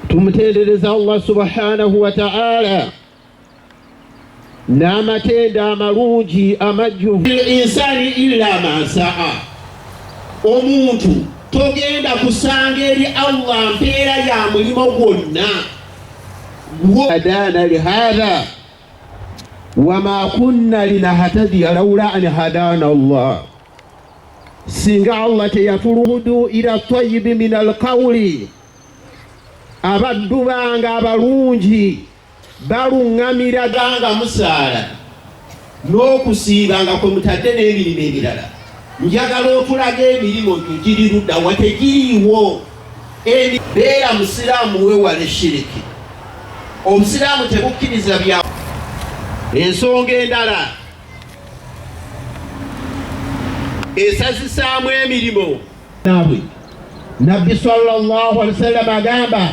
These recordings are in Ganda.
Tumutendereza Allah subhanahu wa ta'ala n'amatendo amalungi amajjuvu. Insani illa ma saa, omuntu togenda kusanga eri Allah mpeera ya mulimo gwonna. Hadana lihadha wama kunna linahtadiya laula an hadana Allah, singa Allah teyatuluhudu ila tayibi min alqawli, abaddu bange abalungi baluŋŋamira ganga musaala n'okusiiba nga kwe mutadde n'emirimu emirala. Njagala otulaga emirimu gyo giri ludda wa? Tegiriiwo. Beera musiraamu, weewale shiriki. Obusiraamu tebukkiriza bya ensonga endala esazisaamu emirimu. Nabwe Nabbi sallallahu alaihi wasallam agamba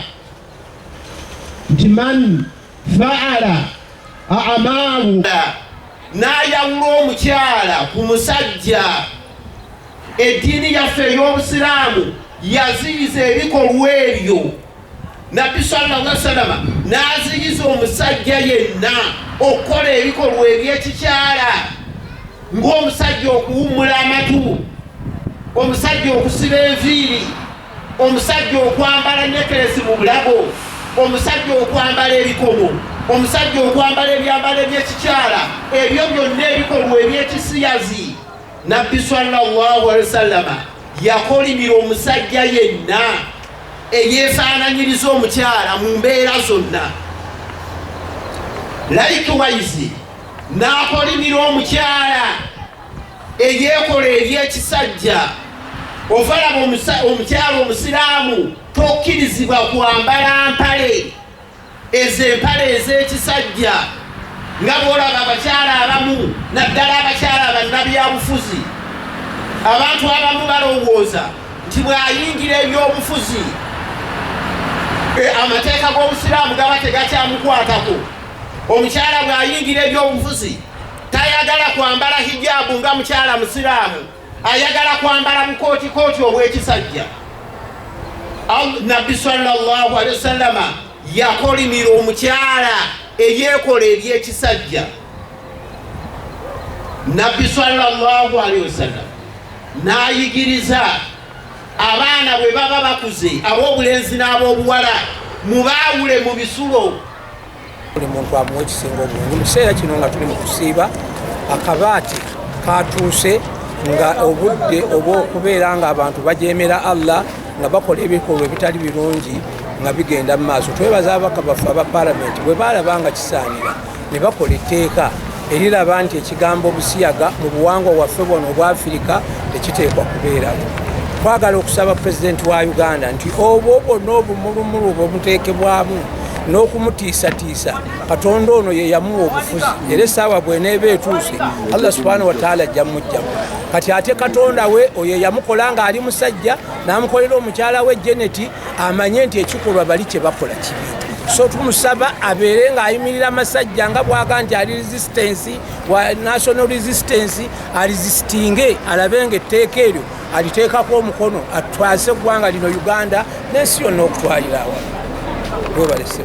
nti man faala amaalu, n'ayawula omukyala ku musajja. Eddiini yaffe ey'obusiraamu yaziyiza ebikolwa ebyo. Nabbi sallallahu alaihi wasallam n'aziyiza omusajja yenna okukola ebikolwa eby'ekikyala, ng'omusajja okuwummula amatu, omusajja okusiba enviiri, omusajja okwambala nekeresi mu bulago, omusajja okwambala ebikomo, omusajja okwambala ebyambalo eby'ekikyala. Ebyo byonna ebikolwa eby'ekisiyazi, Nabbi sallallahu alaihi wasallama yakolimira omusajja yenna eyeefaananyiriza omukyala mu mbeera zonna. Likewise, n'akolimira omukyala eyeekola ebyekisajja. Ovalaba omukyala omusiraamu tokkirizibwa kwambala mpale ezo, empale ez'ekisajja, nga bwolaba abakyala abamu, naddala abakyala bannabyabufuzi. Abantu abamu balowooza nti bw'ayingira ebyobufuzi, amateeka g'obusiraamu gaba tegakyamukwatako. Omukyala bw'ayingira ebyobufuzi tayagala kwambala hijaabu nga mukyala musiraamu, ayagala kwambala bukootikooti obw'ekisajja. Nabbi sallallahu alaihi wasallama yakolimira omukyala eyeekola ebyekisajja. Nabbi sallallahu alaihi wasallam n'ayigiriza abaana bwe baba bakuze, ab'obulenzi n'ab'obuwala, mubaawule mu bisulo. Buli muntu amuwa ekisinga obulungi. Mu kiseera kino nga tuli mu kusiiba, akabaati katuuse nga obudde obw'okubeera nga abantu bajeemera Allah nga bakola ebikolwa ebitali birungi nga bigenda mu maaso. Twebaza ababaka baffe aba Palamenti bwe baalaba nga kisaanira ne bakola etteeka eriraba nti ekigambo obusiyaga mu buwangwa bwaffe bwano obwa Afirika tekiteekwa kubeerawo. Twagala okusaba Pulezidenti wa Uganda nti obwo bwonna obumulumulu obumuteekebwamu n'okumutiisatiisa, Katonda ono ye yamuwa obufuzi, era essaawa bweneeba etuuse Allah subhanahu wataala ajja mumugjamu. Kati ate Katonda we oyo eyamukola ng'ali musajja n'amukolera omukyala we Jeneti, amanye nti ekikolwa bali kye bakola kibi. So tumusaba abeere ng'ayimirira amasajja nga bwaga nti ali resistance wa National Resistance, aresistinge, alabe nga etteeka eryo aliteekako omukono, atwase eggwanga lino Uganda n'ensi yonna okutwalira awamu. Webalese.